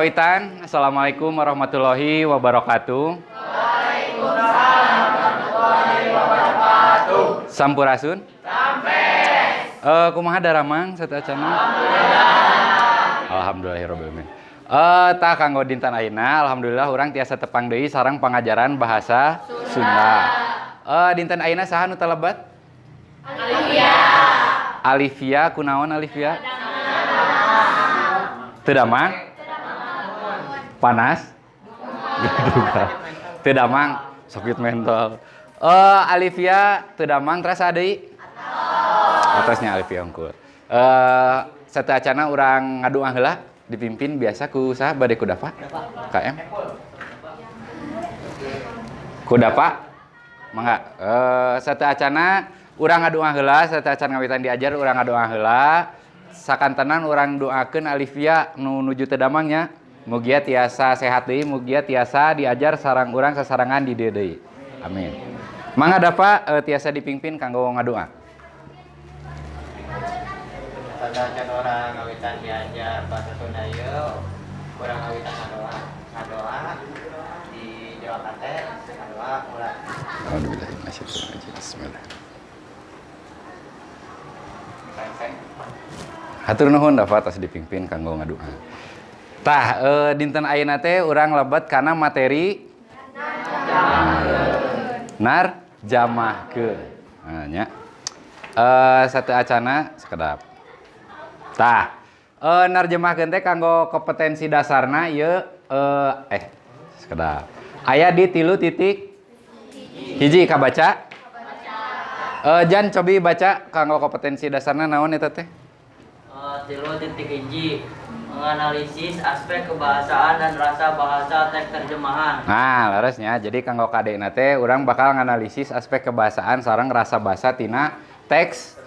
Kawitan. Assalamualaikum warahmatullahi wabarakatuh. Waalaikumsalam warahmatullahi wabarakatuh. Sampurasun. Rampes. Kumaha daramang sateuacanna? Alhamdulillah. Alhamdulillahirabbil alamin. Tah kanggo dinten ayeuna, alhamdulillah urang tiasa tepang deui sareng pangajaran bahasa Sunda. Dinten ayeuna saha nu telebat? Alivia. Alivia, kunaon Alivia? Teu damang? Panas? Duga. Teu damang, sakit mental. Alivia teu damang, terus deui? Atasnya Alivia unggul. Sateuacanna urang ngadoa heula, dipimpin biasa ku saha, bade ku Dafa? KM? Ku Dafa? Mangga. Sateuacanna urang ngadoa heula, sateuacan ngawitan diajar urang ngadoa heula. Sakantenan urang doakeun Alivia nu nuju teu damang nya. Mugia tiasa sehat deui, mugia tiasa diajar sareng urang sasarengan di dieu deui. Amin. Mangga Dafa, tiasa dipimpin kanggo ngadoa. Sateuacan urang ngawitan diajar bahasa Sunda ieu, urang ngawitan ngadoa. Ngadoa di Jawa Kate, ngadoa mulai. Alhamdulillah, bismillah. Hatur nuhun Dafa atas dipimpin kanggo ngadoa. Tah, dinten ayeuna teh urang lebet kana materi narjamahkeun. Nah, nya. Sateuacanna sakedap. Tah, narjemahkeun teh kanggo kompetensi dasarna ieu, sakedap. Aya di 3.1, kabaca? Jan, cobi baca kanggo kompetensi dasarna naon eta teh? 3.1, menganalisis aspek kebahasaan dan rasa bahasa teks terjemahan. Nah, leresnya. Jadi kanggo KD teh urang bakal nganalisis aspek kebahasaan sareng rasa bahasa tina teks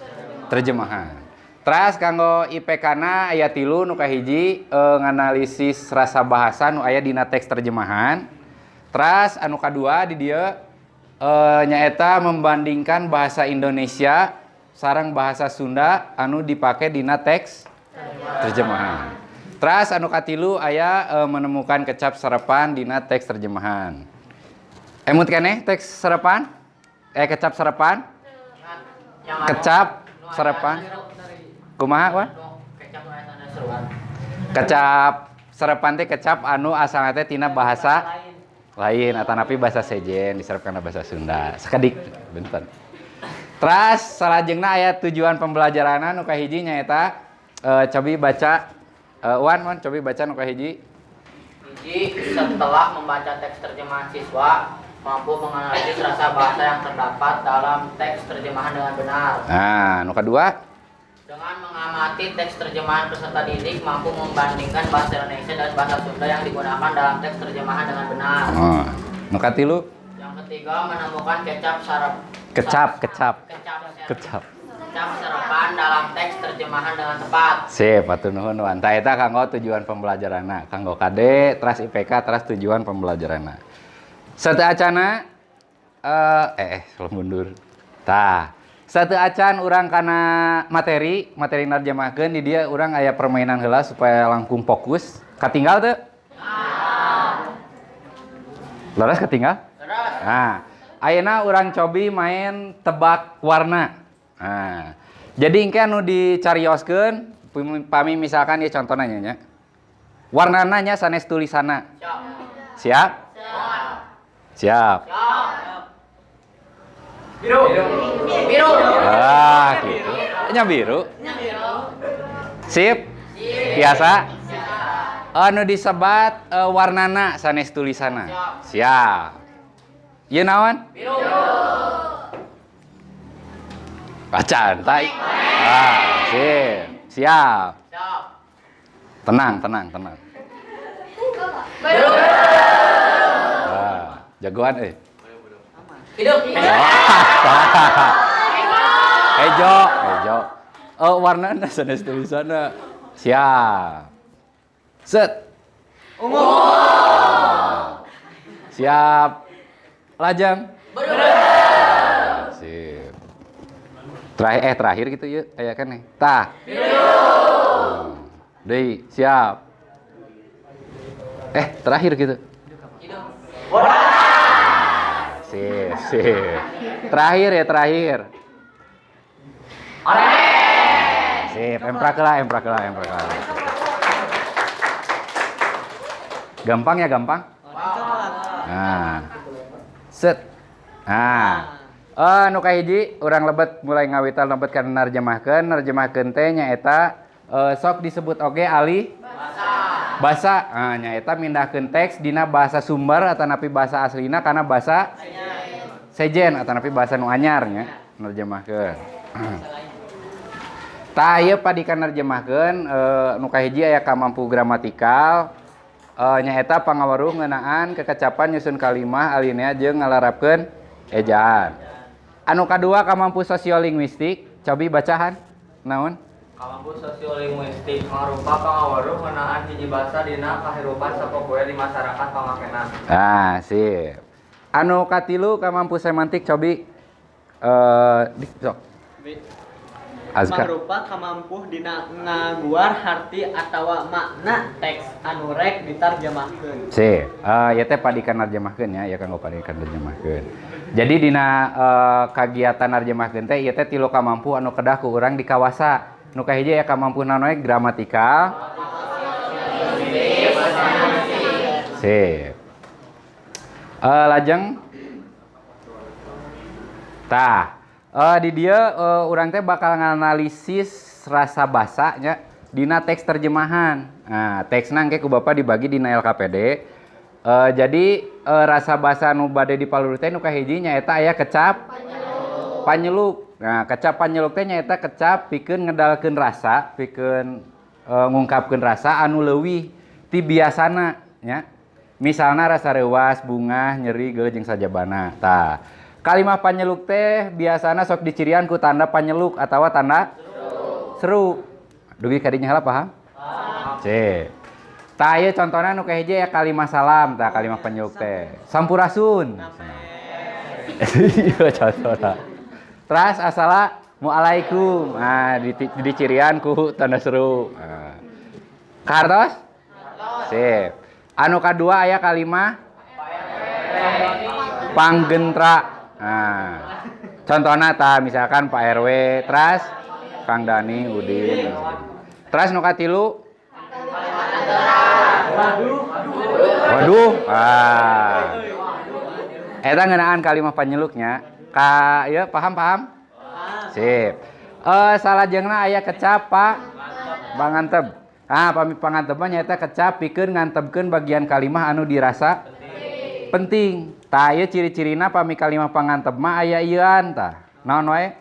terjemahan. Teras kanggo IPK-na aya 3, nu kahiji nganalisis rasa bahasa nu aya dina teks terjemahan. Teras anu kadua di dieu nyaeta membandingkan bahasa Indonesia sareng bahasa Sunda anu dipake dina teks terjemahan. Teras anu katilu aya menemukan kecap serepan dina teks terjemahan. Emut keneh teks serepan? Kecap serepan? Kecap serepan? Kumaha, Wan? Kecap serepan teh kecap anu asalna teh tina bahasa lain atanapi bahasa sejen diserep kana bahasa Sunda. Sakedik benten. Teras salajengna aya tujuan pembelajaranna, nu kahiji nyaeta, cobi baca, Wan, Wan, cobi baca nu kahiji. Hiji, setelah membaca teks terjemahan, siswa mampu menganalisis rasa bahasa yang terdapat dalam teks terjemahan dengan benar. Nah, nu kadua? Dengan mengamati teks terjemahan, peserta didik mampu membandingkan bahasa Indonesia dan bahasa Sunda yang digunakan dalam teks terjemahan dengan benar. Oh. Nu katilu? Yang ketiga, menemukan kecap sarap Kecap, kecap. Kecap. Kecap. Kecap serepan dalam teks terjemahan dengan tepat. Sip, hatur nuhun, Wan. Tah, eta kanggo tujuan pembelajaranna, kanggo KD, teras IPK, teras tujuan pembelajaranna. Sateuacanna selalu mundur. Tah, sateuacan urang kana materi, materi narjemahkeun, di dieu urang aya permainan heula supaya langkung fokus. Katinggal teu? Leres katinggal? Terus. Nah, ayeuna urang cobi main tebak warna. Nah, jadi engke anu dicarioskeun pami misalkan ya contohnya nya. Warnana nya, sanes tulisanna. Siap. Siap? Siap. Siap. Biru. Biru. Ah, gitu. Nya biru. Sip. Biasa. Anu disebat warnana, sanes tulisanna. Siap. Ieu naon? Biru. Acan, tai. Ah, sip. Siap. Siap. Tenang, tenang, tenang. Ah, jagoan eh. Hidup. Wah, hejo, hejo. Oh, warnana sanes tulisanna. Siap. Set. Ungu. Siap. Lajang. Sip. Terakhir gitu ya, aya kan nih. Tah. Biru. Deui, siap. Terakhir gitu. Sip, sip. Terakhir ya, terakhir. Sip, emprak lah, emprak lah, emprak lah. Gampang ya, gampang? Nah. Set. Nah. Nu kahiji urang lebet mulai ngawitan lebet kana narjemahkeun, narjemahkeun teh nyaeta sok disebut oge alih basa. Nah, nyaeta mindahkeun teks dina bahasa sumber atanapi bahasa aslina kana bahasa sejen atanapi bahasa nu anyar nya nerjemahkeun. Tah, ieu padikan nerjemahkeun nu kahiji aya kamampu gramatikal, nyaeta pangaweruh ngeunaan kekecapan nyusun kalimah alinea jeung ngalarapkeun ejaan. Anu kadua kamampu sosiolinguistik, cobi bacahan naon? Kamampu sosiolinguistik mangrupa pangaweruh ngeunaan hiji basa dina kahirupan sapopoe di masyarakat pamakena. Ah, sip. Anu katilu kamampu semantik, cobi di sok. Azka. Mangrupa kamampuh dina ngaguar harti atawa makna teks anu rek ditarjemahkeun. Sip. Ieu teh padikan narjemahkeun ya, ieu kanggo padikan narjemahkeun. Jadi dina kagiatan narjemahkeun teh ieu teh tilu kamampu anu kedah ku urang dikawasa. Nu kahiji aya kamampu naon we? Gramatikal. Sip. Lajeng tah di dieu urang teh bakal nganalisis rasa basa nya dina teks terjemahan. Nah, teksna engke ku Bapak dibagi dina LKPD. Jadi rasa basa nu bade dipaluruh teh nu kahiji nyaeta aya kecap panyeluk. Nah, kecap panyeluk teh nyaeta kecap pikeun ngedalkeun rasa, pikeun ngungkapkeun rasa anu leuwih ti biasana nya. Misalna rasa reuwas, bungah, nyeri, geuleuh jeung sajabana. Tah, kalimah panyeluk teh biasana sok dicirian ku tanda panyeluk atawa tanda seru. Dugi ka dinya heula paham? Paham. Tah, ieu contohna nu kahiji ya kalimah salam, tah kalimah panyeluk teh. Sampurasun. Iya contohna. Terus assalamualaikum. Nah, dicirian ku tanda seru. Nah. Kahartos? Sip. Anu kadua aya kalimah panggentra. Nah, contohna tah misalkan Pak RW, teras Kang Dani, Udin. Teras nu katilu? Waduh. Ah. Eta ngeunaan kalimah panyeluknya. Ka ieu paham paham? Sip. Salajengna aya kecap Pak Panganteb. Ah, pami panganteb mah nyaeta kecap pikeun ngantebkeun bagian kalimah anu dirasa penting. Tah, ieu ciri-cirina pami kalimah panganteb mah aya ieuan tah. Naon wae?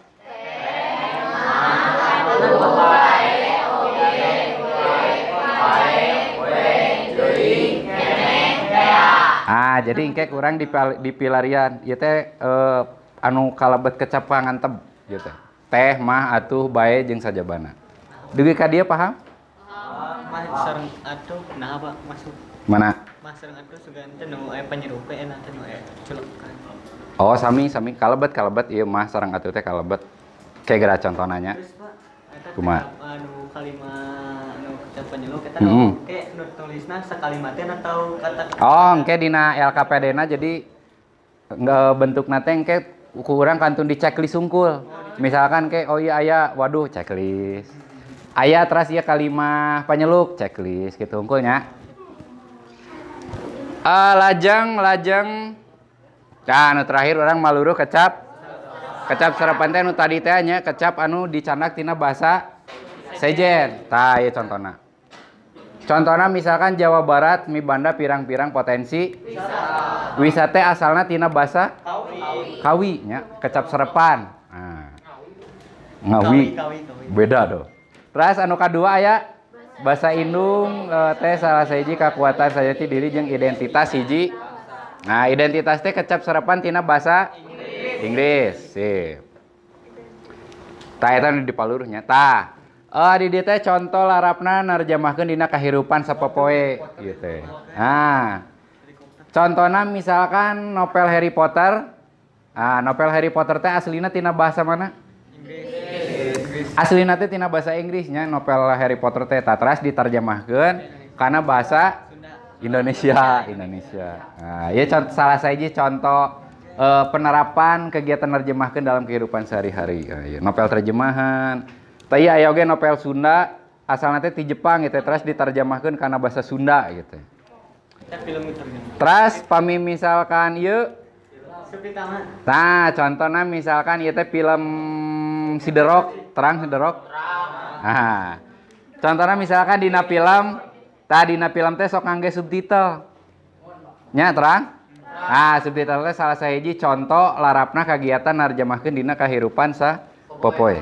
Ah, jadi engke kurang dipilarian. Ieu teh anu kalebet kecap panganteb gitu. Teh mah atuh bae jeung sajabana. Dugi ka dieu paham? Mah sareng atuh nah apa masuk? Mana? Mah sareng atuh sugan teh nu aya panyerupe enak teh nu aya celukan. Oh, sami sami kalebet kalebet ieu mah sareng atuh teh kalebet. Kayak geura contohna nya. Terus Pak, eta Kumaha? Anu kalimah anu kecap penyeluk eta nu ke nu tulisna sakalimaten atau kata? Oh, engke dina LKPD-na jadi bentukna teh engke ku urang kantun di checklist sungkul. Misalkan ke oh iya aya waduh checklist. Aya teras ieu kalimah panyeluk checklist gitu hungkulnya. Lajeng lajeng. Nah, anu terakhir urang maluruh kecap. Kecap serapan teh anu tadi teh nya kecap anu dicandak tina bahasa sejen. Tah, ieu contohna. Contohna misalkan Jawa Barat mibanda pirang-pirang potensi wisata. Wisata asalna tina bahasa Kawi, Kawi nya, kecap serepan. Nah. Ngawi. Kawi, kawi. Beda tuh. Terus anu kadua aya bahasa indung teh salah sahiji kekuatan sajati diri jeung identitas hiji. Nah, identitas teh kecap serepan tina bahasa Inggris. Sip. Tah, eta nu dipaluruhnya. Tah. Di dieu teh contoh larapna narjemahkeun dina kahirupan sapopoe gitu. Nah, contohna misalkan novel Harry Potter. Ah, novel Harry Potter teh aslina tina bahasa mana? Inggris. Aslina teh tina bahasa Inggrisnya novel Harry Potter teh, tah teras diterjemahkeun kana bahasa Sunda. Indonesia, Indonesia. Nah, ieu salah sahiji contoh penerapan kegiatan nerjemahkeun dalam kehidupan sehari-hari. Nah, ieu novel terjemahan. Tah ieu aya oge novel Sunda asalna teh ti Jepang gitu, terus diterjemahkeun kana bahasa Sunda gitu. Terus pami misalkan ieu. Nah, contohnya misalkan ieu teh film Si The Rock, terang Si The Rock? Nah, contohnya misalkan dina film, tah dina film teh sok ngangge subtitle. Nya terang? Nah, subtitle teh salah sahiji contoh larapna kagiatan narjemahkeun dina kahirupan sapopoe.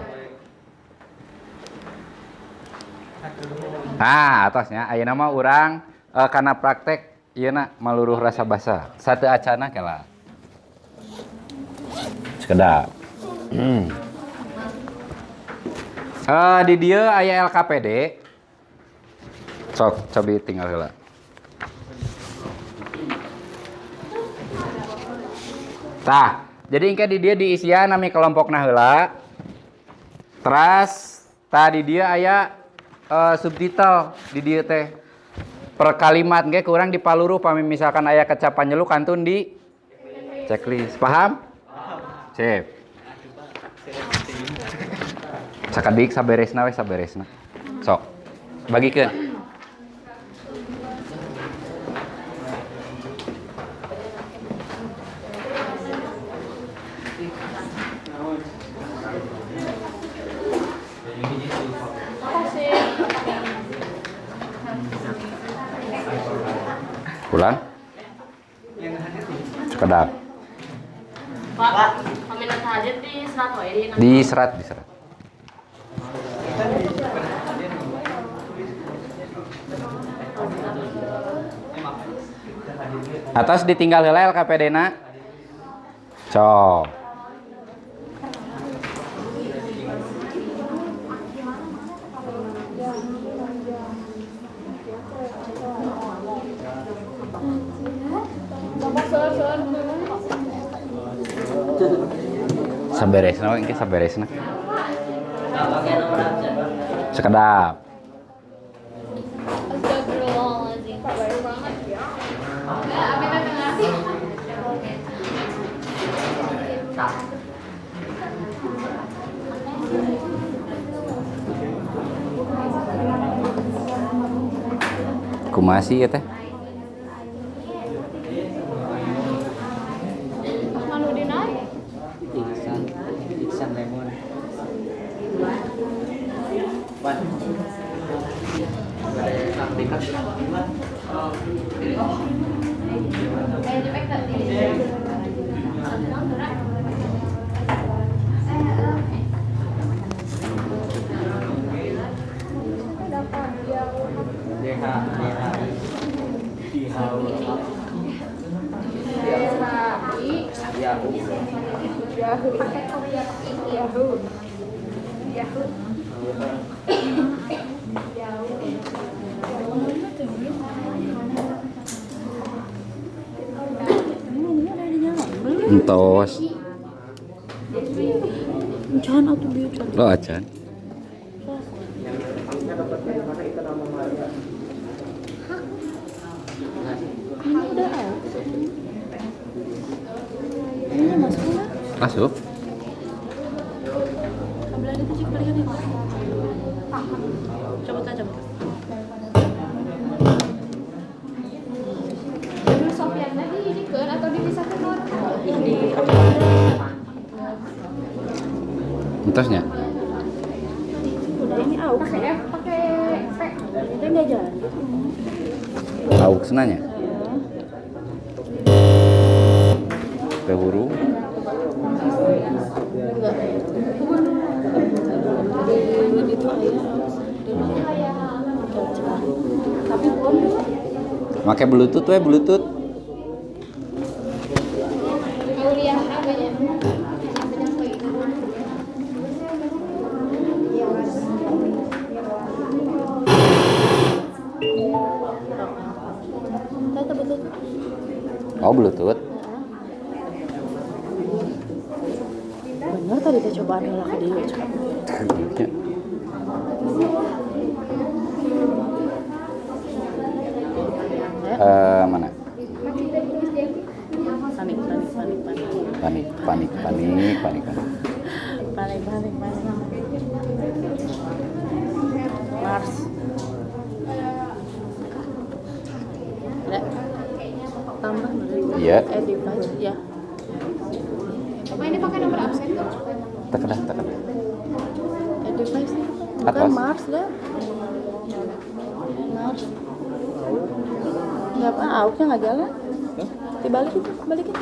Nah, atosnya ayeuna mah urang kana praktek ieu na maluruh rasa basa. Satu acana kela. Sekedap. Di dieu aya LKPD. Sok, cobi tinggal heula. Tah, jadi engke di dieu diisian nami kelompokna heula. Teras tah di dieu aya subtitle di dieu teh. Per kalimat engke kurang dipaluruh pami misalkan aya kecapan nyelu kantun di checklist. Paham? Sip. Sakedik saberesna we saberesna. Sok. Bagikeun. Makasih. Pulang. Sekedap. Pak, paminat hadir di serat wae di Di serat, di serat. Atos ditinggal heula LKPD na. Cok. Saberesna we engke saberesna. Sekedap. Astagfirullahaladzim. Enggak, apa yang ngasih? Kumaha sih ieu teh? Ahmanuddin ay. Iksan, Iksan Lemon. Wan. Aktivitas. Eh, cepet tak di. DH, DH, I, D, H, U, A, Yahoo. Yahoo. Yahoo. Entos. Jangan atuh bieu can. Lo acan. Ini udah out. Ini masuk nggak? Masuk. Kabelan itu cek balikan ya. Coba tak coba. Dulu Sofian tadi ini ke atau dipisahkan orang? Ini Entosnya. Udah ini out. Pakai F, pakai P. Ini nggak jalan. Aux nanya. Teu hurung. Enggak. Di itu aya. Tapi belum. Make Bluetooth we, Bluetooth. Aulia apanya? Tahu betul. Oh, Bluetooth. Bener tadi teh cobaan heula ka dieu. Ya. Mana? Panik, panik, panik, panik. Panik, panik, panik, panik, panik. Panik, panik, panik. Mars. Enggak. Tambah berarti. Iya. Device ya. Bapak ini pakai nomor absen tuh? Tekedah, tekedah. Device sih. Bukan Atas. Mars dah. Mars. Enggak apa, AUX-nya nggak jalan. Dibalik itu, balikin.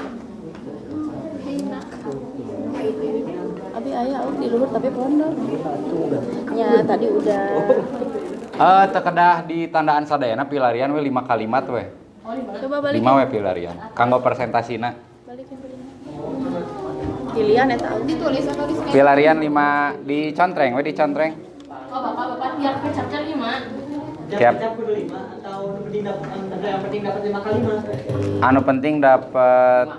Abi aya AUX di luhur tapi pondok. Ya, tadi udah. Tekedah di tandaan sadayana pilarian we 5 kalimat we. Coba balikin. 5 we pilarian. Kanggo presentasina. Balikin, balikin. Pilihan eta AUX. Ditulis atau di scan? Pilarian 5 dicontreng we dicontreng. Oh, Bapak, Bapak tiap kecap 5. Tiap. Tiap kudu 5 atau penting dapat yang penting dapat 5 kali 5. Anu penting dapat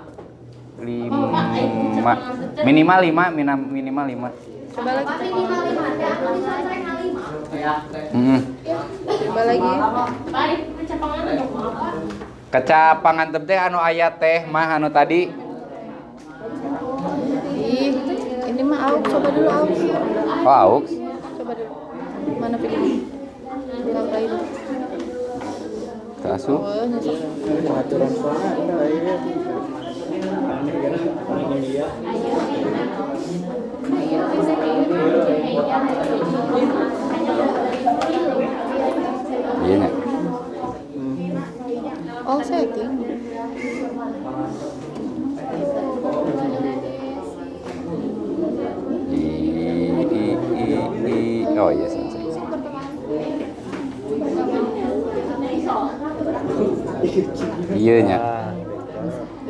5 minimal 5 minimal 5. Coba lagi. Minimal 5, teh anu dicontreng 5. Heeh. Coba lagi. Pak, kecap pangantep apa? Kecap pangantep teh anu aya teh mah anu tadi. Ih, ini mah AUX, coba dulu AUX. Oh, AUX. Coba dulu. Mana video? Ngapain? Teu asup. Oh, nyesek. Pengaturan suara ada ya. Aneh kan orang India. Iya nya. All setting. I I I I. Oh iya, selesai. Iya nya.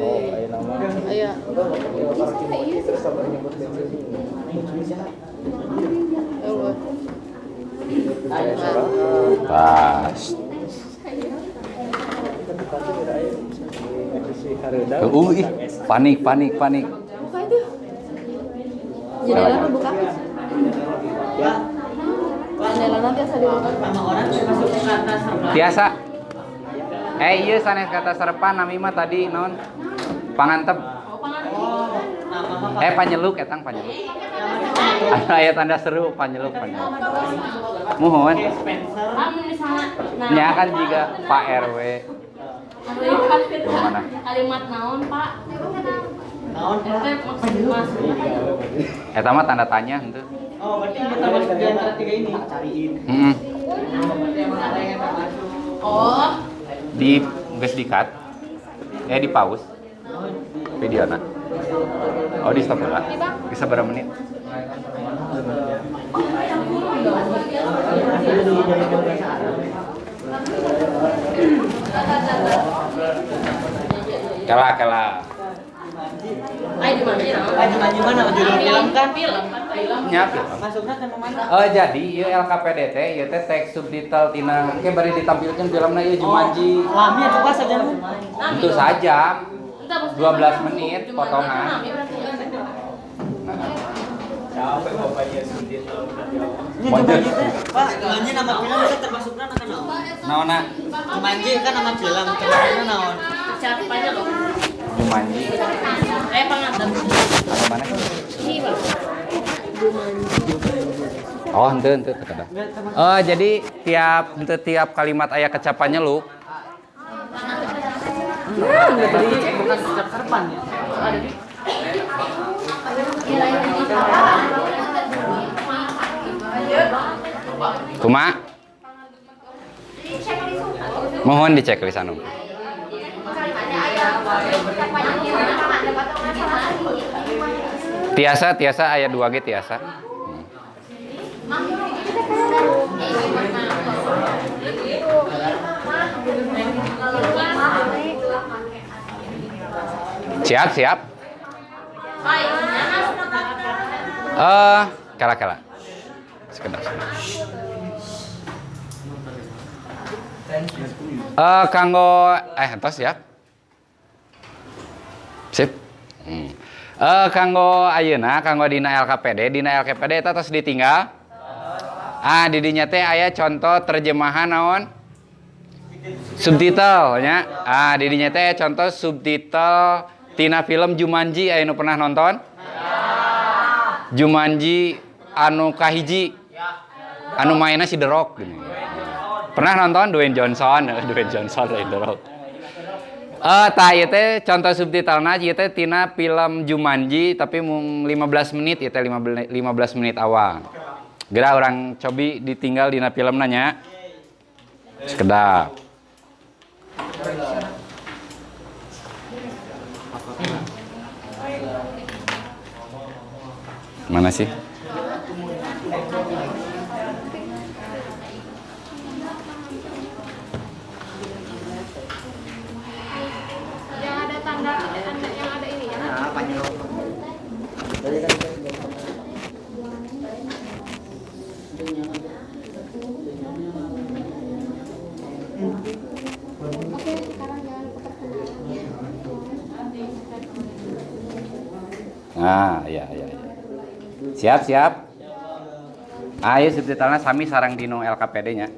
Oh, ayo nama. Aya. Oh. Pas. Ih, panik, panik, panik. Buka itu. Jendela buka. Jendela nanti asa dibuka. Sama orang termasuk kata serba. Tiasa. Iya sanes kata serepan nami mah tadi naon? Pangantep. Oh, nama mah Panyeluk etang panyeluk. Anu aya tanda seru panyeluk panyeluk. Muhun. Spencer. Nya kan juga Pak RW. Gimana? Kalimat naon, Pak? Naon, Pak? Eta maksud masuk. Eta mah tanda tanya henteu. Oh, berarti ini termasuk di antara 3 ini. Cariin. Heeh. Berarti emang ada yang termasuk. Oh, Di geus di-cut. Di pause. Videona. Oh, di stop heula. Bisa berapa menit? Kela kela. Ayo di mana? Jumanji mana? Judul film kan? Film kan film. Nya film. Masuknya ke mana? Oh, jadi ieu LKPD teh ieu teh teks subtitle tina engke bari ditampilkeun filmna ieu Jumanji. Lami atau pas aja lu? Itu saja. 12 menit potongan. Nah. Capek bapaknya subtitle. Jumanji teh, Pak, Jumanji nama film itu termasuknya kana naon? Naonna? Jumanji kan nama film, termasuknya naon? Kecapannya loh. Jumanji. Pangantep. Anu mana? Ini, Pak. Oh, henteu henteu teu kada. Oh, jadi tiap henteu tiap kalimat aya kecapannya lu. Berarti bukan kecap serpan ya? Kuma? Mohon di checklist anu. Tiasa, tiasa aya 2 ge tiasa. Siap, siap. Kala kala. Sekedar. Kanggo entos siap. Sip. Kanggo ayeuna kanggo dina LKPD eta tos ditinggal. Ah, di dinya teh aya contoh terjemahan naon? Subtitle nya. Ah, di dinya teh contoh subtitle tina film Jumanji, aya nu pernah nonton? Jumanji anu kahiji. Anu mainnya si The Rock gini. Pernah nonton Dwayne Johnson? Dwayne Johnson lain The Rock. Eh, tah ieu teh contoh subtitlena ieu teh tina film Jumanji, tapi mung 15 menit ieu teh, 15 menit awal. Geura urang cobi ditinggal dina filmna nya. Sekedap. Mana sih? Yang ada tanda, tanda yang ada ini ya. Tadi kan saya bilang. Oke, sekarang jangan lupa perkenalan. Nah, iya. Siap, siap. Ayo, subtitlenya sami sareng dina LKPD nya.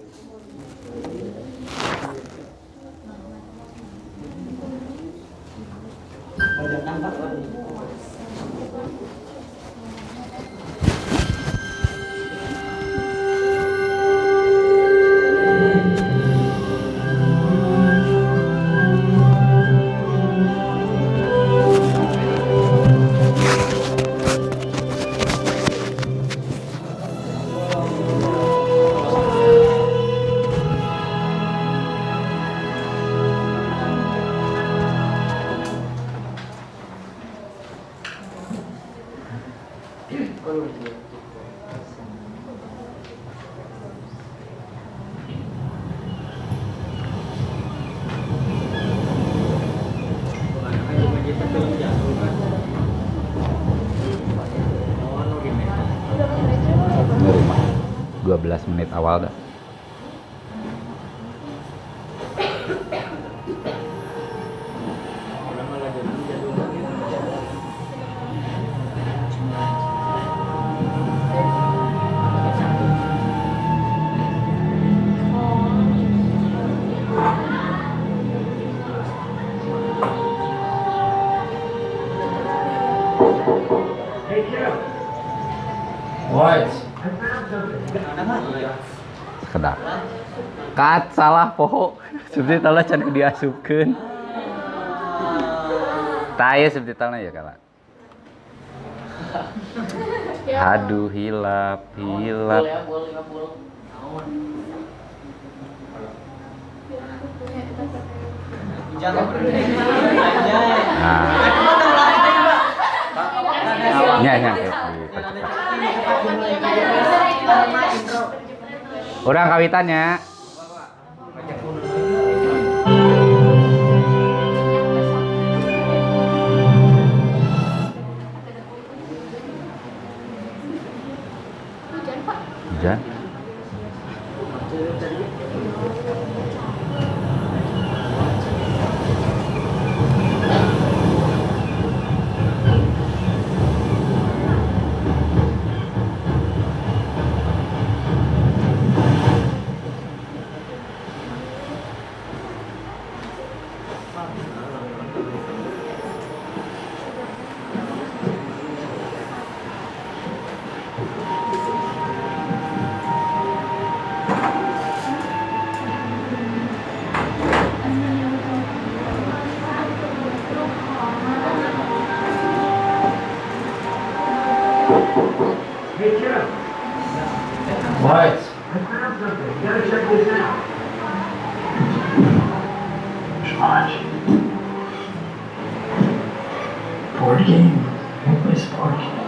Nerima 12 menit awal dah. What? Sekedap. Kat, salah poho. Subtitlenya can diasupkeun. Tah, ieu subtitlenya ya kala. Aduh, hilap, hilap. Ya, boleh, ya, boleh. Nah. Nya nya dipercepat. Urang kawitannya. Hujan, Pak. Hujan. Hey, Jeff. What? I found something. You gotta check this out. Watch. Board game. Who plays board games?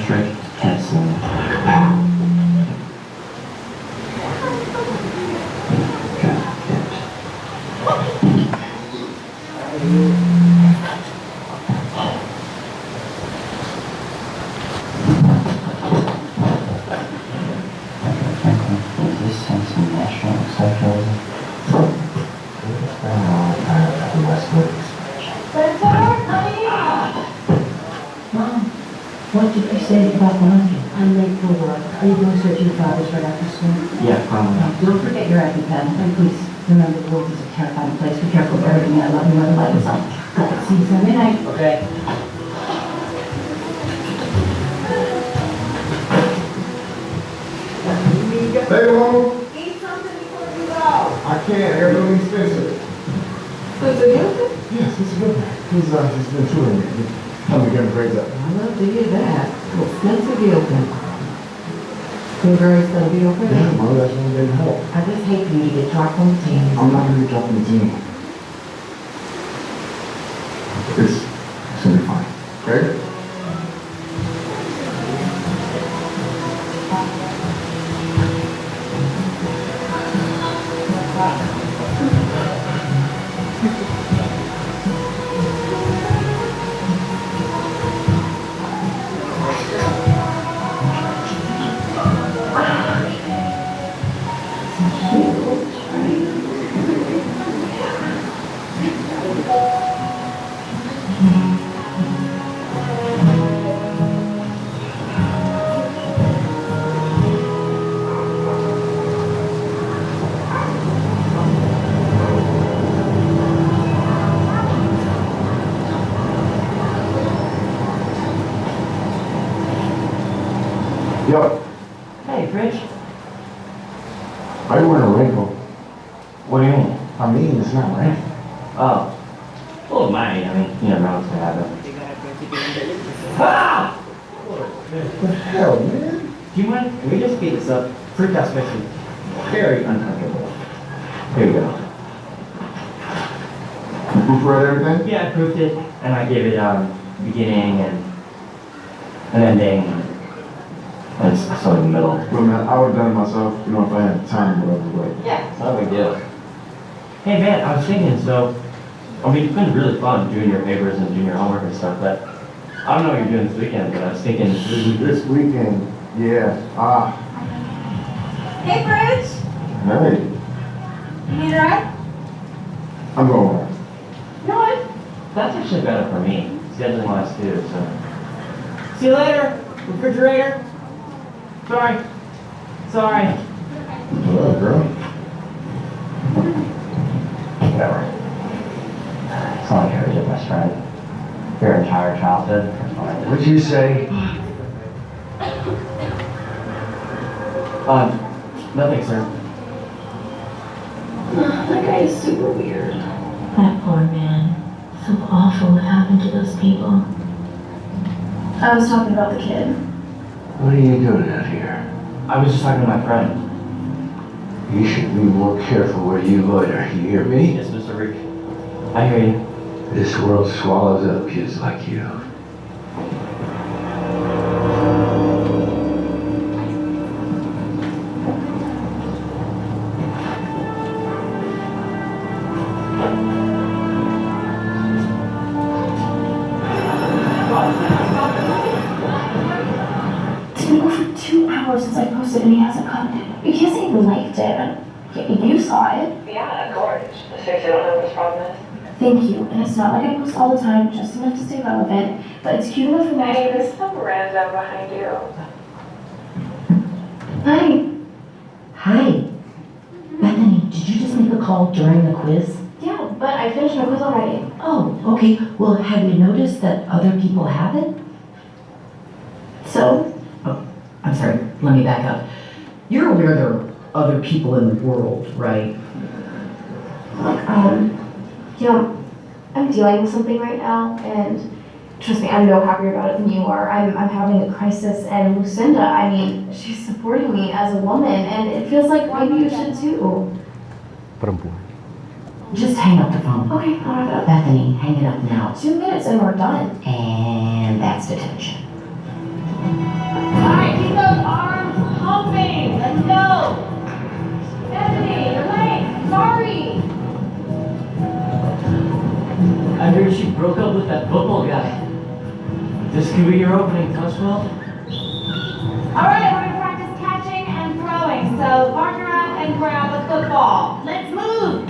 Strict pencil. Got it. Franklin, is this sense of national exceptionalism? The Westwood expansion. Mom, what did you say about the monkey? I'm late for work. Are you going to search your father's right after school? Yeah, probably. Now, don't forget your EpiPen, and please remember the world is a terrifying place. Be careful of everything. I love you when the light is on. See you Sunday night. Okay. Hey, Mom. Eat something before you go. I can't. I gotta go meet Spencer. Spencer Gilpin? Yes, Mr. Gilpin. He's been tutoring me. Helping me get my grades up. I love to hear that. Well, Spencer Gilpin. Your grades gonna be okay? Yeah, Mom, that's really big help. I just hate for you to get dropped on the team. I'm not gonna be dropping the team. It's gonna be fine. Okay? Yo, Hey, Fridge. why you wearing a raincoat? What do you mean? I mean, it's not raining. Oh. Well, it might. I mean, you never know what's gonna happen. Ah! What the hell, man? Do you mind? Can we just speed this up? Fruit house makes me very uncomfortable. Here we go. You proofread everything? Yeah, I proofed it, and I gave it beginning and an ending, and something in the middle. Well, man, I would have done it myself, you know, if I had time or whatever, but Yeah. It's not a big deal. Hey man, I was thinking, so, I mean, it's been really fun doing your papers and doing your homework and stuff, but I don't know what you're doing this weekend, but I was thinking, this weekend, yeah. Hey, Bridge. Hey, You need a ride? I'm going. No, what? that's actually better for me, scheduling wise too, so. See you later, refrigerator. Sorry. Sorry. Hello, girl. Whatever. It's not like I was your best friend. Your entire childhood. It's fine. What'd you say? Nothing, sir. That guy is super weird. That poor man. So awful what happened to those people. I was talking about the kid. What are you doing out here? I was just talking to my friend. You should be more careful where you loiter, you hear me? Yes, Mr. Rick. I hear you. This world swallows up kids like you. It's been over 2 hours since I posted and he hasn't commented. He hasn't even liked it. You saw it. Yeah, gorge. Seriously, I don't know what his problem is. Thank you. And it's not like I post all the time, just enough to stay relevant, but it's cute enough for my. Hey, there's some random behind you. Hi. Hi. Bethany, did you just make a call during the quiz? Yeah, but I finished my quiz already. Oh, okay. Well, have you noticed that other people have it? So? Oh, I'm sorry. Let me back up. You're aware there are other people in the world, right? Look, you know, I'm dealing with something right now, and trust me, I'm no happier about it than you are. I'm having a crisis, and Lucinda, I mean, she's supporting me as a woman, and it feels like maybe you should too. Perempuan. Just hang up the phone. Okay, I'll wrap it up. Bethany, hang it up now. 2 minutes and we're done. And that's detention. could be your opening, Tuswell. All right, we're gonna practice catching and throwing. So partner up and grab a football. Let's move.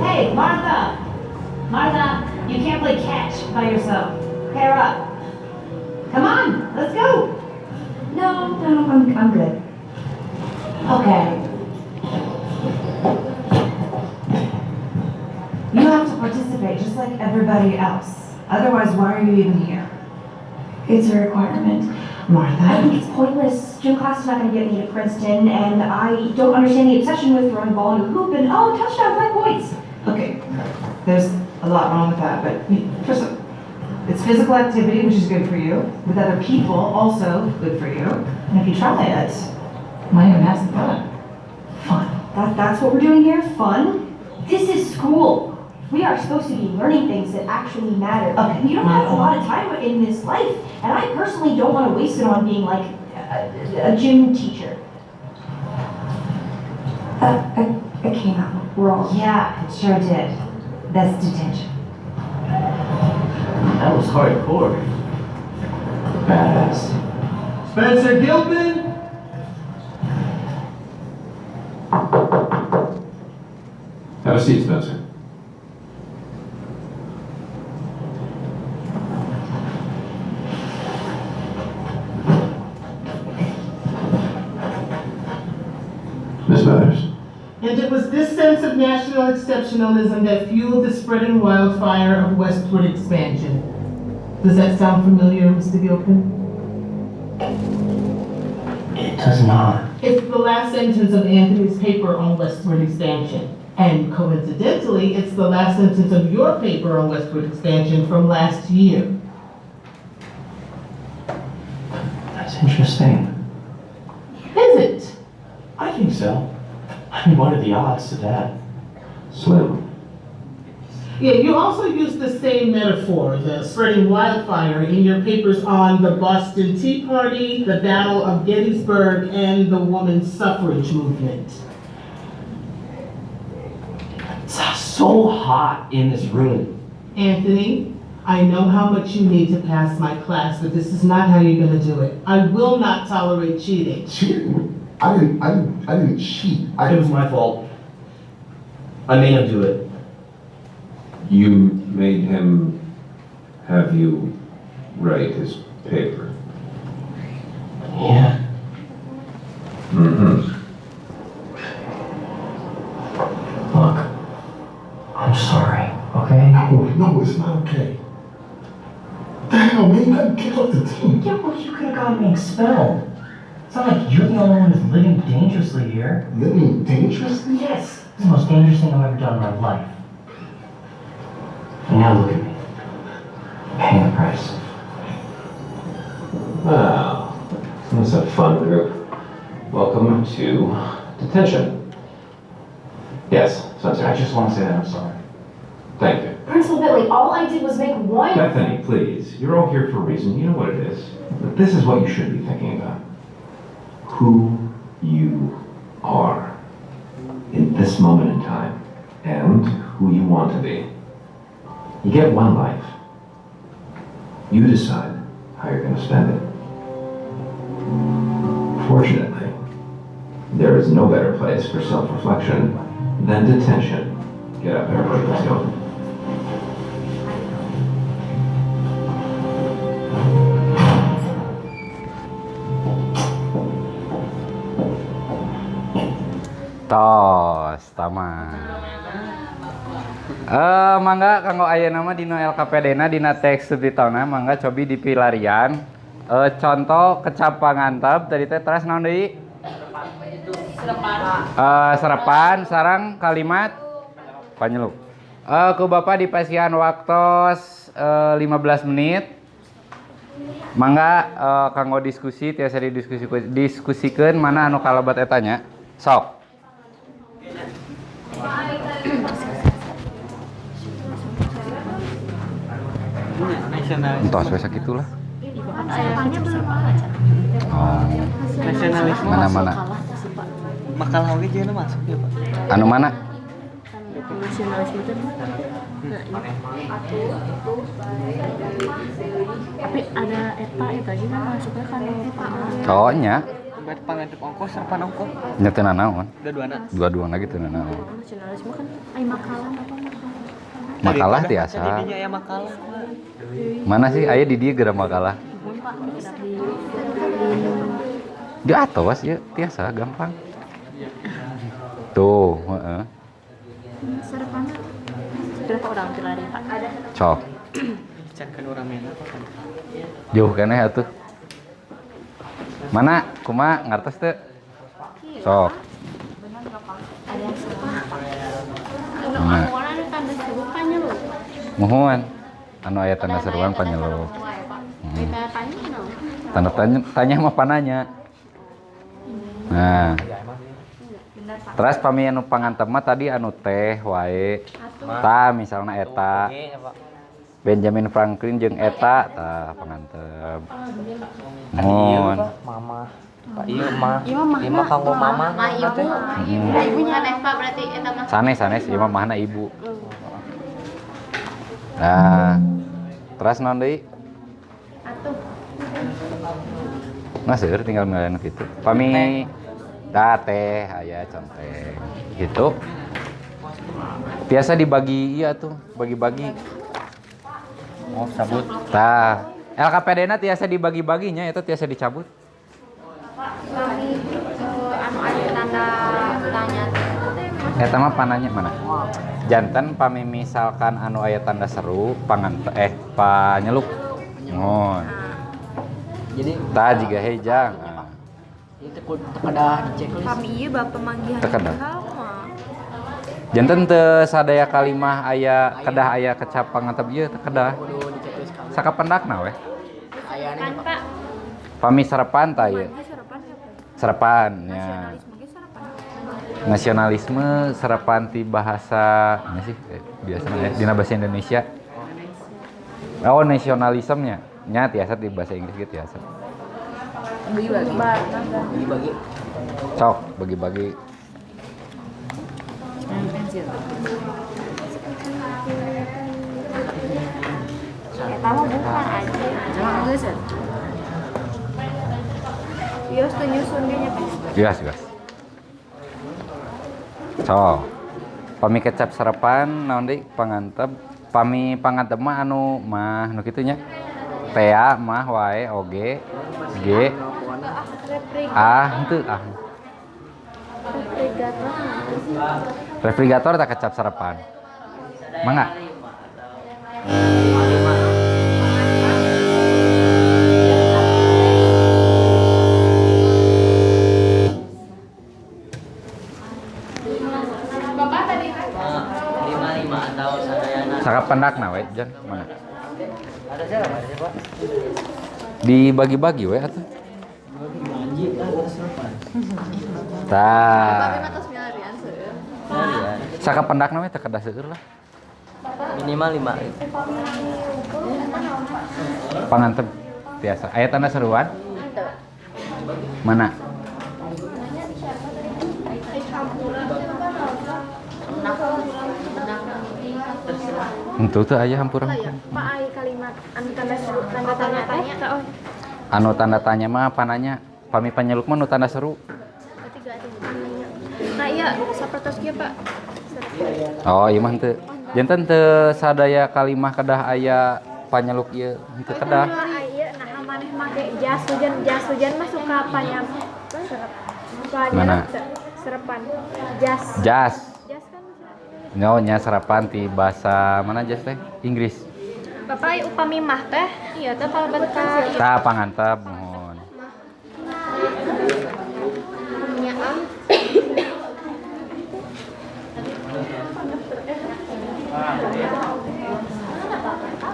Hey, Martha. Martha, you can't play catch by yourself. Pair up. Come on, let's go. No, no, I'm good. Okay. You have to participate just like everybody else. Otherwise, why are you even here? It's a requirement. Martha. I think it's pointless. Gym class is not going to get me to Princeton, and I don't understand the obsession with throwing a ball into a hoop and, oh, touchdown, 5 points. Okay, there's a lot wrong with that, but first of all, it's physical activity, which is good for you. With other people, also good for you. And if you try it, might even have some fun. Fun. That's what we're doing here? Fun? This is school. We are supposed to be learning things that actually matter. Okay, You don't have a Martha. lot of time in this life, and I personally don't want to waste it on being like a gym teacher. It came out wrong. Yeah, it sure did. That's detention. That was hardcore. Badass. Spencer Gilpin? Have a seat, Spencer. Miss Mathers. And it was this sense of national exceptionalism that fueled the spreading wildfire of westward expansion. Does that sound familiar, Mr. Gilpin? It does not. It's the last sentence of Anthony's paper on westward expansion. And coincidentally, it's the last sentence of your paper on westward expansion from last year. That's interesting. Is it? I think so. I mean, what are the odds of that? Slim. Yeah, you also used the same metaphor, the spreading wildfire, in your papers on the Boston Tea Party, the Battle of Gettysburg, and the women's suffrage movement. It's so hot in this room. Anthony, I know how much you need to pass my class, but this is not how you're gonna do it. I will not tolerate cheating. Cheating? I didn't cheat. It was my fault. I made him do it. You made him have you write his paper. Yeah. Mm-hmm. Look, I'm sorry, okay? No, no, it's not okay. The hell, man, you got kicked off the team. Yeah, well, you could have gotten me expelled. It's not like you're the only one who's living dangerously here. Living dangerously? Yes. It's the most dangerous thing I've ever done in my life. And now look at me. Paying the price. Well, this is a fun group. Welcome to detention. Yes, Spencer. I just want to say that I'm sorry. Thank you. Principal Bentley, all I did was make one. Bethany, please. You're all here for a reason. You know what it is. But this is what you should be thinking about. Who you are in this moment in time and who you want to be. You get one life. You decide how you're going to spend it. Fortunately, there is no better place for self-reflection than detention. Get up, everybody. Let's go. Tos, tamat. Mangga kanggo ayeuna mah dina LKPD-na dina teks subtitlena mangga cobi dipilarian. Contoh kecap pangantep tadi teh, teras naon deui? Serepan sareng kalimat panyeluk. Ku Bapak dipasihan waktos 15 menit. Mangga kanggo diskusi tiasa didiskusi diskusikeun mana anu kalebet eta nya. Sok. Nasionalis. Entos we sakitu lah. Serepannya belum baca. Oh. Nasionalisme Mana masuk. mana? Makalah oge jeung masuk ya, Pak. Anu mana? Nasionalisme teh. Nah, iya. Tapi ada eta eta juga masuknya kan eta. Oh nya. Berarti pangantep ongkoh serepan ongkoh. Nya teu nanaon. Dua-duana. Dua-duana gitu nanaon. Nasionalisme kan ai makalah apa makalah. Makalah tiasa. Tadinya ya makalah. Mana sih aya di dieu geura makalah? Di atas ya tiasa gampang. Tuh, heeh. Serepan. Berapa orang lari, Pak? Ada. Cok. Can kan urang mena apa kan? Jauh keneh atuh. Mana kumaha ngartos teu? Sok. Ada yang serupa. Anu Mana? anu anu tanda seru panyeluk. Muhun. Anu aya tanda seruan panyeluk. Kita tanya no. Tanda tanya, tanya mah pananya. Nah, Benar, Pak. terus pami anu pangantep mah tadi anu teh wae. Tah misalna eta Benjamin Franklin jeung eta tah pangantep. Muhun. Mama. Pak ieu mah. Ieu mah Ieu mah kanggo mama. Mah ibu. Mm. Ibunya sanes Pak berarti eta mah. Sanes sanes ieu mah mahna ibu. Nah, terus naon deui? Atuh. Nah, seueur tinggal milih gitu. Pami tah teh aya centeng gitu. Biasa dibagi iya tuh, bagi-bagi. Oh, sabut. Tah, LKPD na tiasa dibagi-baginya eta tiasa dicabut. Kami anu aya tanda tanya teh Eta mah pananya mana? Janten pami misalkan anu aya tanda seru pangante panyeluk. Mohon. Jadi Tah jiga hejang. Ah, itu kedah di checklist. Kami ieu bapak manggihan Teu kedah. hal mah. Janten teu sadaya kalimah aya kedah aya kecap pangantep ieu teu kedah. Kudu di checklist kabeh. Sakapendakna weh. Ayana Kan Pak, Pami serepan tah ieu. manggi serepan ya, Pak? Serepan nya. Nasionalisme ge serepan. Nasionalisme serepan ti bahasa mana sih biasanya ya dina bahasa Indonesia. Oh, nasionalismenya. Nya tiasa di bahasa Inggris gitu tiasa. Bagi-bagi. Bagi-bagi. Sok bagi-bagi. Pensil. Eta mah bukan aja. Jangan geus ya. Bios teu nyusun ge nya Pak. Bias, bias. Sok. Pami kecap serepan naon deui pangantep. Pami pangantep mah anu mah nu kitu nya. Tea mah wae oge G A henteu ah. Refrigerator tak kecap serepan. Mangga. Bapak tadi Lima lima atau sadayana. Sakapendakna we Jan mana? Ada siapa? Ada siapa? Dibagi-bagi we atuh. Manji lah serepan. Tah. atos milarian seueur. Sakapendakna we teu kedah seueur lah. Minimal lima. Pangantep tiasa. Aya tanda seruan? Mana? Henteu teu aya hampura. Pak ai kalimat anu tanda seru tanda tanya teh. Oh, Anu tanda tanya mah pananya pami panyeluk mah nu tanda seru. berarti gak ada. Nah iya sapertos kieu Pak. Oh, ieu mah henteu. Janten teu sadaya kalimah kedah aya panyeluk ieu henteu kedah. Iya, nah maneh make jas hujan mah suka panyam serep. Mana? Serepan. Jas. Jas. Jas kan Nyo nya serapan ti bahasa mana jas teh? Inggris. Bapak ai upami mah teh, iya teh palebet ka Tah pangantep mohon. nya ah.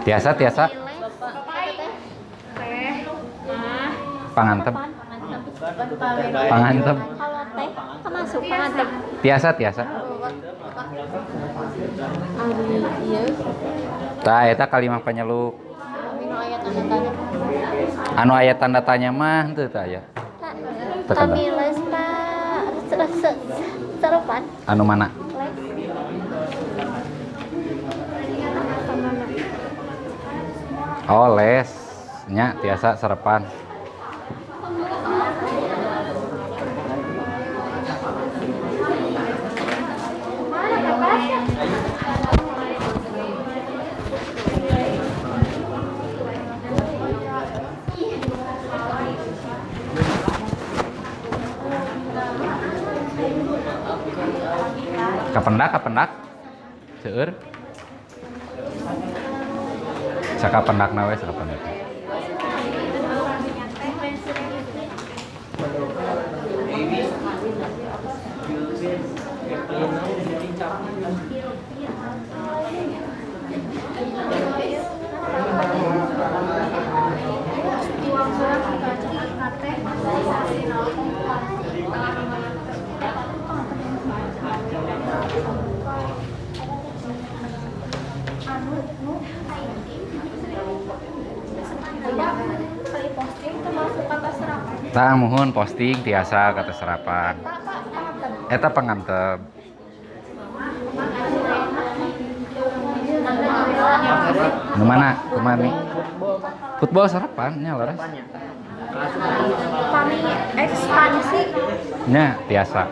Tiasa tiasa Teh, mah, pangantep. Pangantep. Kalau teh termasuk pangantep. Tiasa tiasa. Ari ieu Tah eta kalimah panyeluk. Anu aya tanda tanya. Anu aya tanda tanya mah henteu teu aya. Teu kedah. Kami les Pak serepan. Anu mana? Les. Oh, les nya tiasa serepan. Kapendak, kapendak. Seueur. Sakapendakna we, sakapendak. Tah muhun posting tiasa kata serapan. Eta pangantep. Nu mana? Kumaha Mi? Football serapan nya leres. Kami ekspansi. Nya tiasa.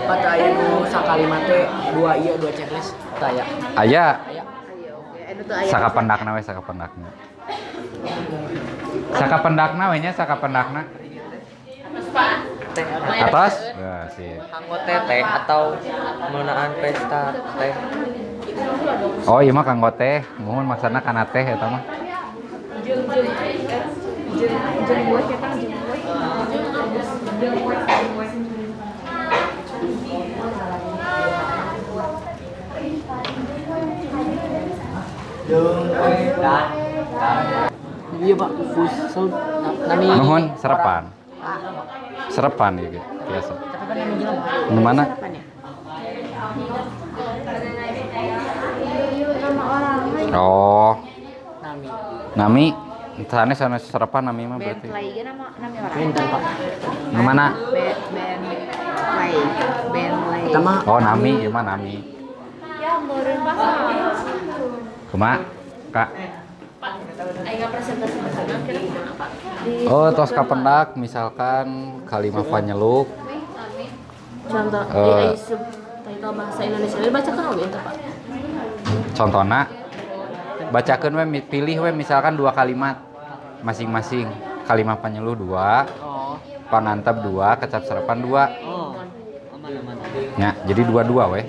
Pak teu aya nu sakalimat teh dua ieu dua checklist teu aya. Aya. Aya. Sakapendakna we, sakapendakna. Sakapendakna we nya, sakapendakna. Atos? Ya, sip. Kanggo teteh atau meunaan pesta teh. Oh, ieu mah kanggo teh, muhun maksana kana teh eta mah. Jeung jeung jeung jeung buah kita jeung buah. Jeung buah jeung buah. Iya Pak, futsal nami. Nuhun serepan. Serepan ieu ge biasa. Tapi kan nami jelema. Nu mana? Oh. Nami. Nami sanes sanes serepan nami mah berarti. Band play ge nama nami orang. Benten Pak. Nu mana? Band play, band play. Eta mah Oh, nami ieu mah nami. Ya meureun pas. Kumaha? Kak. Aing presentasi bersama kira apa? Oh, tos kapendak misalkan kalimah panyeluk. Contoh, Eh. uh, subtitle bahasa Indonesia. Ini bacakan oge ente, Pak. Contohna bacakeun we, pilih we misalkan dua kalimat masing-masing. Kalimah panyeluh dua, Oh. pangantep dua, kecap serapan dua. Oh. Aman aman. Ya, jadi dua-dua weh.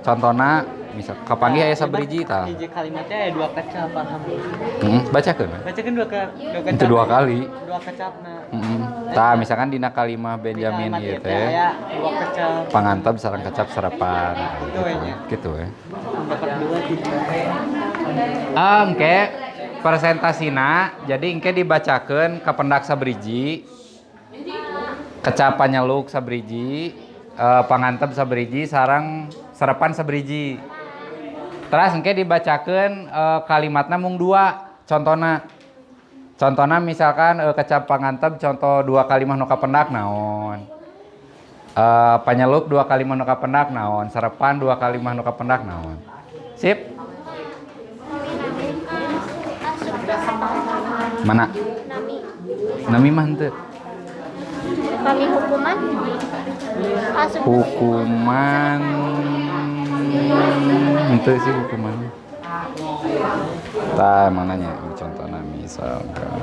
Contohna misal kapanggih aya sabriji tah. Hiji kalimatnya aya dua kecap alhamdulillah. Heeh, bacakeun we. Bacakeun dua kecap. Itu dua kali. Dua kecapna. Heeh. Tah misalkan dina kalimah Benjamin Kalimat ieu ieu teh teh aya dua kecap. pangantep sareng kecap serapan. Gitu we nya. Gitu we. Dapat dua tiga. Ah, engke presentasina jadi engke dibacakeun kapendak sabriji. Kecap panyeluk sabriji, pangantep sabriji sareng serepan sabriji. Terus engke dibacakeun kalimatna mung dua contona. Contona misalkan kecap pangantep contoh dua kalimah nu kapendak naon. Panyeluk dua kalimah nu kapendak naon, serepan dua kalimah nu kapendak naon. Sip? Mana? Nami. Nami mah henteu. Kami hukuman. Asup. Hukuman henteu sih hukuman. Tah mananya contohna misalkan.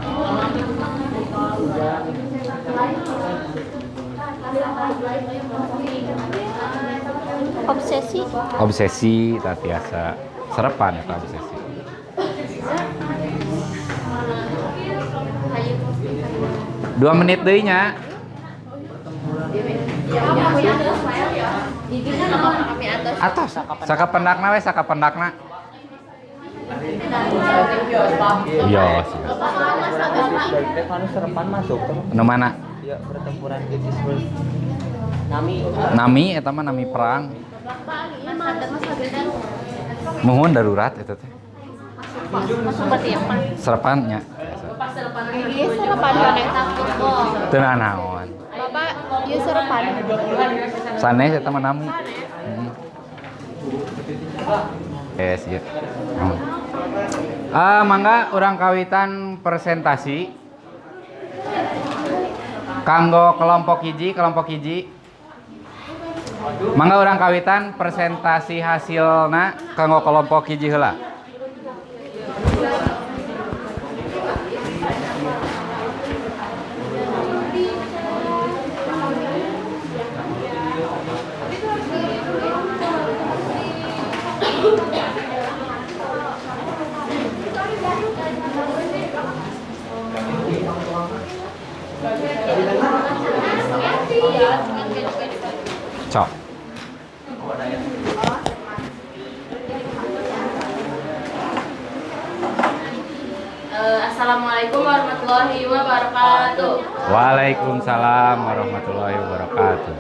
Obsesi. Obsesi tah tiasa. Serepan eta obsesi. 2 menit deui nya. Atos. Sakapendakna we, sakapendakna. Iya, sih. Teh anu serepan masuk. Nu mana? Ya pertempuran Gettysburg. Nami. Nami eta mah nami perang. Muhun darurat eta teh. Serepan nya. Iya serepan maneh. Teu naon. Bapak, ieu serepan. Sanes eta mah nami. Heeh. Yes, iya. Ah, mangga urang kawitan presentasi. Kanggo kelompok hiji, kelompok hiji. Mangga urang kawitan presentasi hasilna kanggo kelompok hiji heula. Cok. Assalamualaikum warahmatullahi wabarakatuh. Waalaikumsalam warahmatullahi wabarakatuh.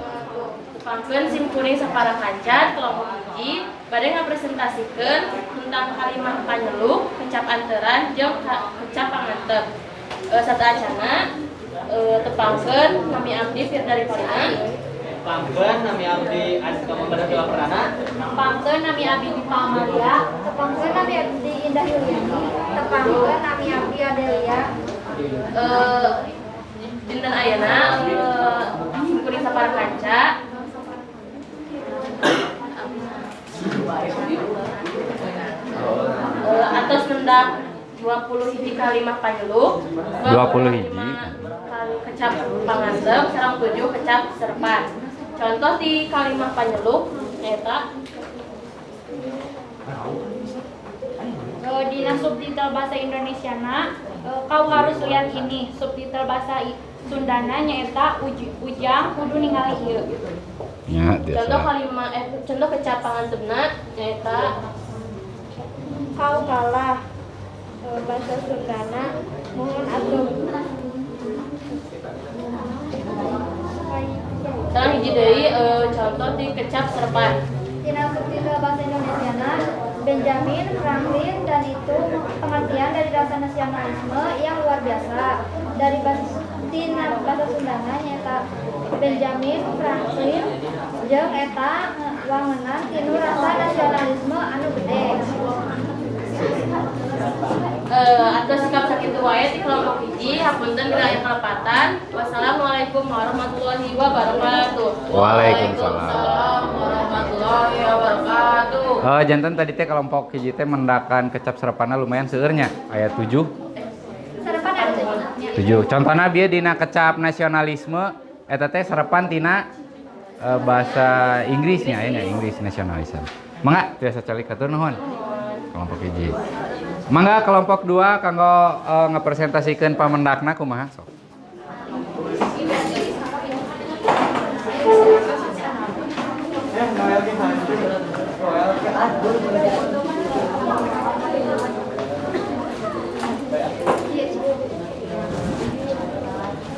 Tepangkeun sim kuring sapara kanca kelompok hiji bade ngapresentasikeun tentang kalimah panyeluk, kecap anteran jeung kecap pangantep. Sateuacanna tepangkeun nami abdi Firda Rivalina. Tepangkeun nami abdi Azka Muhammad Abdullah Perdana. Tepangkeun nami abdi Dipa Amalia. Tepangkeun nami abdi Indah Yuliani. Tepangkeun nami abdi Adelia. Dinten ayeuna sim kuring sapara kanca atos mendak 20 hiji kalimah panyeluk, 20 hiji kecap pangantep sareng 7 kecap serepan. Contoh di kalimah panyeluk nyaeta Dina subtitle bahasa Indonesiana kau harus lihat ini, subtitle bahasa Sundana nyaeta ujang kudu ningali ieu. Ya, biasa. Contoh kalimah contoh kecap pangantepna nyaeta kau kalah, bahasa Sundana mohon atuh. Sareng hiji deui contoh di kecap serepan. Dina subtitle bahasa Indonesiana Benjamin Franklin dan itu pengertian dari rasa nasionalisme yang luar biasa. Dari bahasa tina bahasa Sundana nyaeta Benjamin Franklin jeung eta wangenan tinu rasa nasionalisme anu gede. Atau sikap sakitu wae ti kelompok hiji, hapunten bila aya kalepatan. Wassalamualaikum warahmatullahi wabarakatuh. Waalaikumsalam warahmatullahi wabarakatuh. Janten tadi teh kelompok hiji teh mendakan kecap serepanna lumayan seueur nya, aya 7. Serepan ada 7. 7. Contohna bieu dina kecap nasionalisme eta teh serepan tina bahasa Inggrisnya aya nya, Inggris nasionalisme. Mangga tiasa calik hatur nuhun. Kelompok hiji. Mangga kelompok 2 kanggo ngapresentasikeun pamendakna kumaha sok.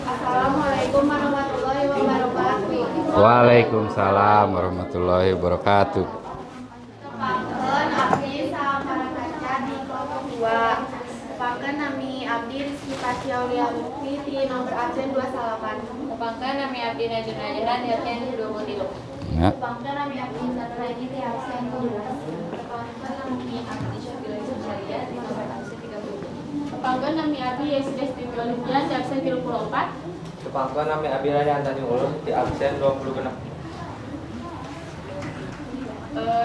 Assalamualaikum warahmatullahi wabarakatuh. Waalaikumsalam warahmatullahi wabarakatuh. Tepangkeun abdi sapara kanca di kelompok 2. Tepangkeun nami abdi Rizky Pasya Aulia Mukti di nomor absen 28. Tepangkeun nami abdi Najwa Najla di absen 23. Ya. Tepangkeun nami abdi Intan Raini di absen 17. Tepangkeun nami abdi Syafila Yusuf di nomor absen 30. Tepangkeun nami abdi Yesi Desti Olivia di absen 34. Tepangkeun nami abdi Rani Antani Ulus di absen 26.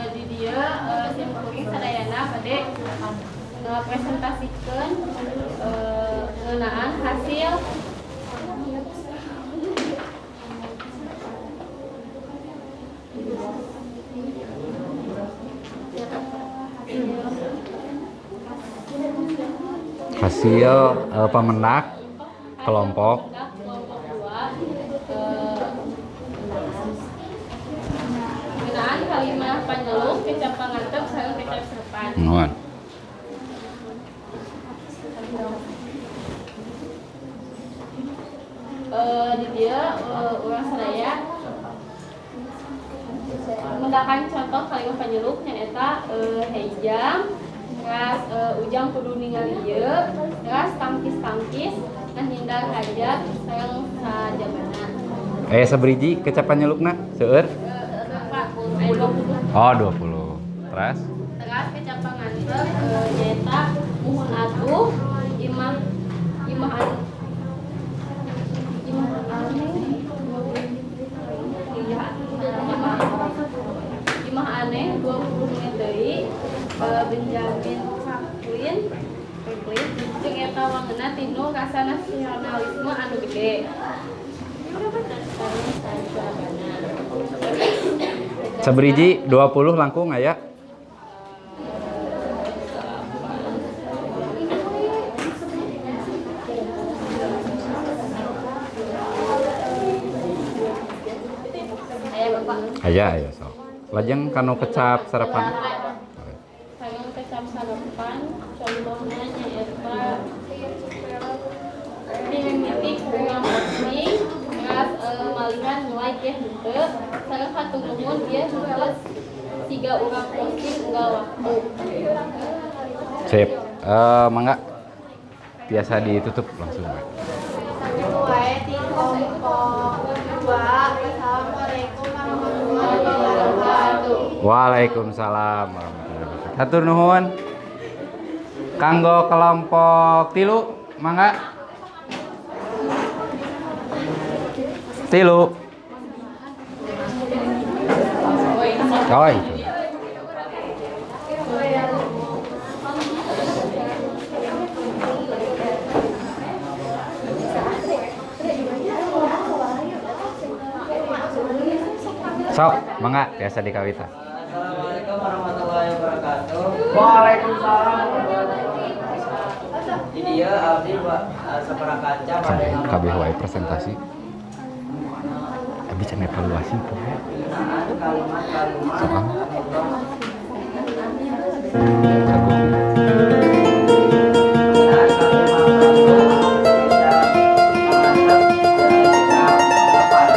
Di dieu sim kuring sadayana bade ngapresentasikeun ngeunaan hasil hasil pemendak kelompok 2 ngeunaan kalimah panyeluk, kecap pangantep sareng kecap serepan. Nuhun. Di dieu urang sadaya mendakan contoh kalimah panyeluk nyaeta heijang, teras ujang kudu ningali ieu, teras tangkis-tangkis, ngahindar hajat sareng sajabana. Sabriji kecap panyelukna seueur? Pak, aya 20. Oh, 20. Teras? Teras kecap pangantep nyaeta muhun atuh, imah imah anu imah aneh, iya, imah imah aneh 20 menit deui, Benjamin Franklin Franklin jeung eta wangeunna tinu rasa nasionalisme anu gede. Sajuabana. Saberiji 20 langkung aya? Aya, Bapak. Aya, aya, sok. Lajeng kanu kecap sarapan. Kanggo kecap sarepan contohna nyaeta dimimiti ku urang posting teras malihan nge-like ya henteu, sareng hatur nuhun ieu henteu siga urang posting unggal waktu. Sip. Mangga biasa ditutup langsung, Pak. Sakitu wae ti kelompok 2. Wassalamualaikum warahmatullahi wabarakatuh. Waalaikumsalam warahmatullahi wabarakatuh. Hatur nuhun. Kanggo kelompok 3, mangga. 3. Oh, itu. Sok, mangga biasa dikawitan. Assalamualaikum warahmatullahi wabarakatuh. Waalaikumsalam. Di dieu abdi sapara kanca bade Kabeh wae presentasi. Abi can evaluasi poe. ngeunaan kalimat-kalimat Soal. anu ngeunaan kalimat kecap pangantep jeung kecap sarapan.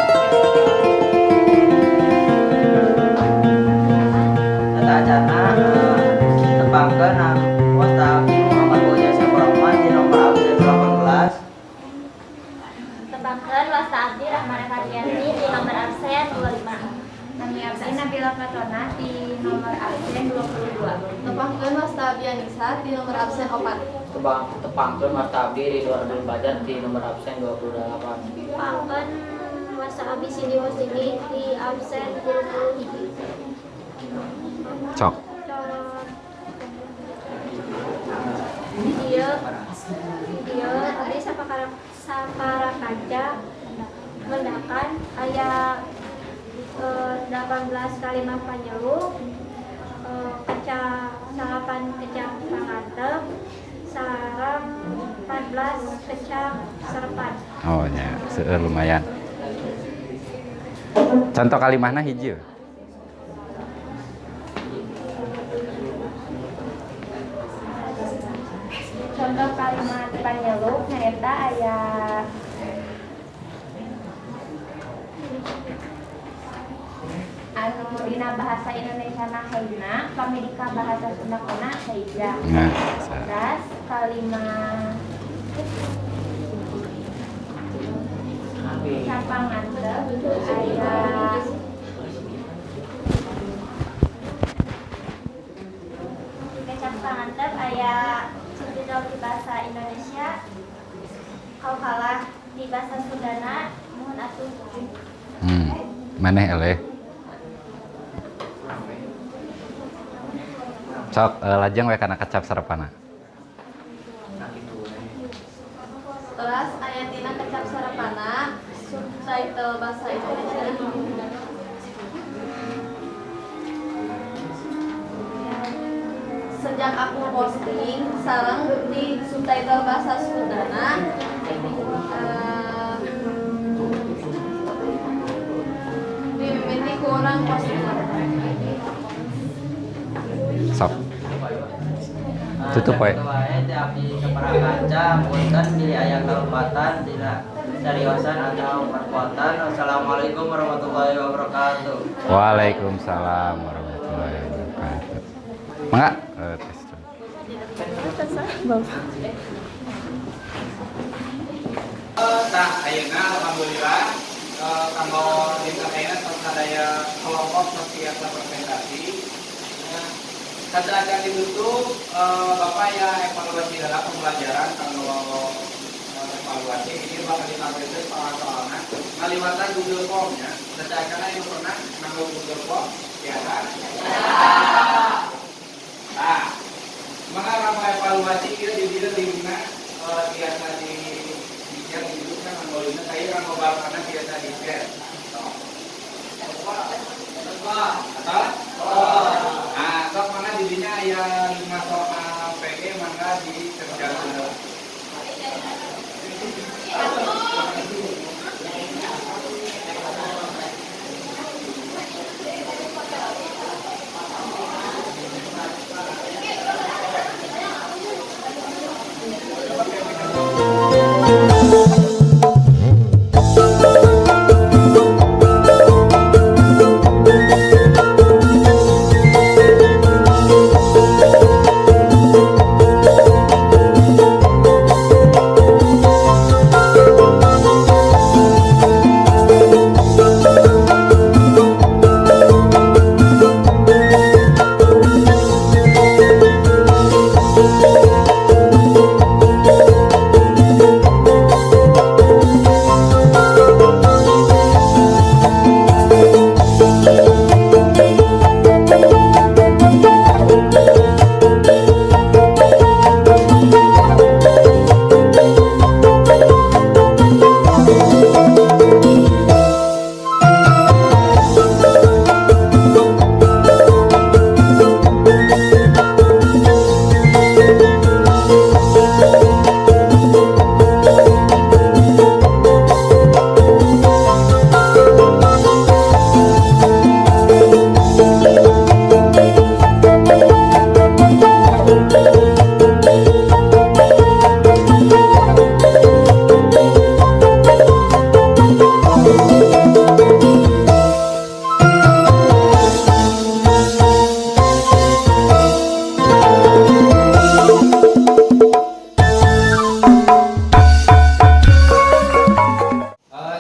Tata acana tepangkeun wasta abdi Muhammad Boja Saiful Rahman di nomor absen 18. Tepangkeun wasta abdi Rahmana Karyanti di nomor absen 25. Nami abdi Nabila Fatona di nomor absen 22. Tepangkeun wasta abdi Anissa di nomor absen 4. Tepangkeun wasta abdi Ridwan Abdul Fajar di nomor absen 28. Tepangkeun wasta abdi Cindy Wastini di absen 31. Sok. Di dieu abdi sapara kanca mendakan aya 18 kalimat panyeluk, kecap salapan kecap pangantep sareng 14 kecap serepan. Oh nya, seueur lumayan. Contoh kalimahna hiji we. Contoh kalimat panyeluk nyaeta aya anu dina bahasa Indonesia na heina, pamedika bahasa Sunda kona heija. Nah, Terus kalimat kecap pangantep aya kecap pangantep aya subtitle di bahasa Indonesia kau kalah, di bahasa Sundana muhun atuh. Maneh eleh. Sok lajeng we kana kecap sarepana. Teras aya tina kecap sarepana subtitle bahasa Indonesia sejak aku posting sareng di subtitle bahasa Sundana dimimiti ku urang posting. Sok. Tutup we. Sakitu wae ti abdi sapara kanca, punten bilih aya kalepatan dina cariosan atau perbuatan. Wassalamualaikum warahmatullahi wabarakatuh. Waalaikumsalam warahmatullahi wabarakatuh. Mangga tes. Tah, ayeuna alhamdulillah kanggo dinten ayeuna tos sadaya kelompok tos tiasa presentasi. Nah, Sateuacan ditutup, Bapak ya evaluasi dalam pembelajaran. Kalau evaluasi ini bakal ditampilkan soal-soalnya ngaliwatan Google Form nya. Sateuacan anu pernah nganggo Google Form biasa. Nah, maka kanggo evaluasi ieu di dieu linkna biasa di share di YouTube kan nganggo linkna saya kanggo bapakna biasa di share. Atau? Nah, sok mana di dinya aya 5 soal PG mangga dikerjakan heula.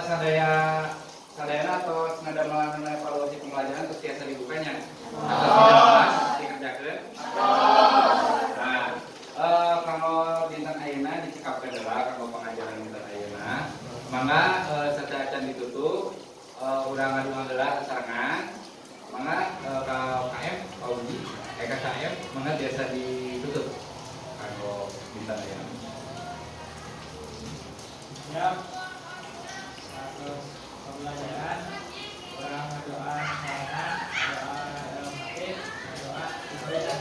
Sadaya sadayana atau ngadamelan evaluasi pembelajaran terus biasa dibukanya atau tidak dikerjakan. Nah, kanggo dinten ayeuna dicekapkeun heula kanggo pengajaran dinten ayeuna. Mangga sateuacan ditutup, urang ngadua heula sasarengan. Mangga ka KM, Pak Uji, ka KM, mangga biasa ditutup kanggo dinten ayeuna. Siap. Atas pembelajaran urang doa sarangan, doa dalam hati, doa ibadah.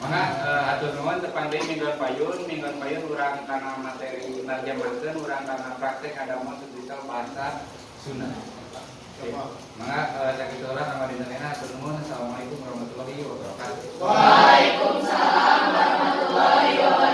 Mangga hatur nuhun tepang deui mingguan payun urang kana materi narjemahkeun urang kana praktek ngadamel subtitel bahasa Sunda. Mangga sakitu heula kanggo dinten ayeuna hatur nuhun. Assalamualaikum warahmatullahi wabarakatuh. Waalaikumsalam warahmatullahi wabarakatuh.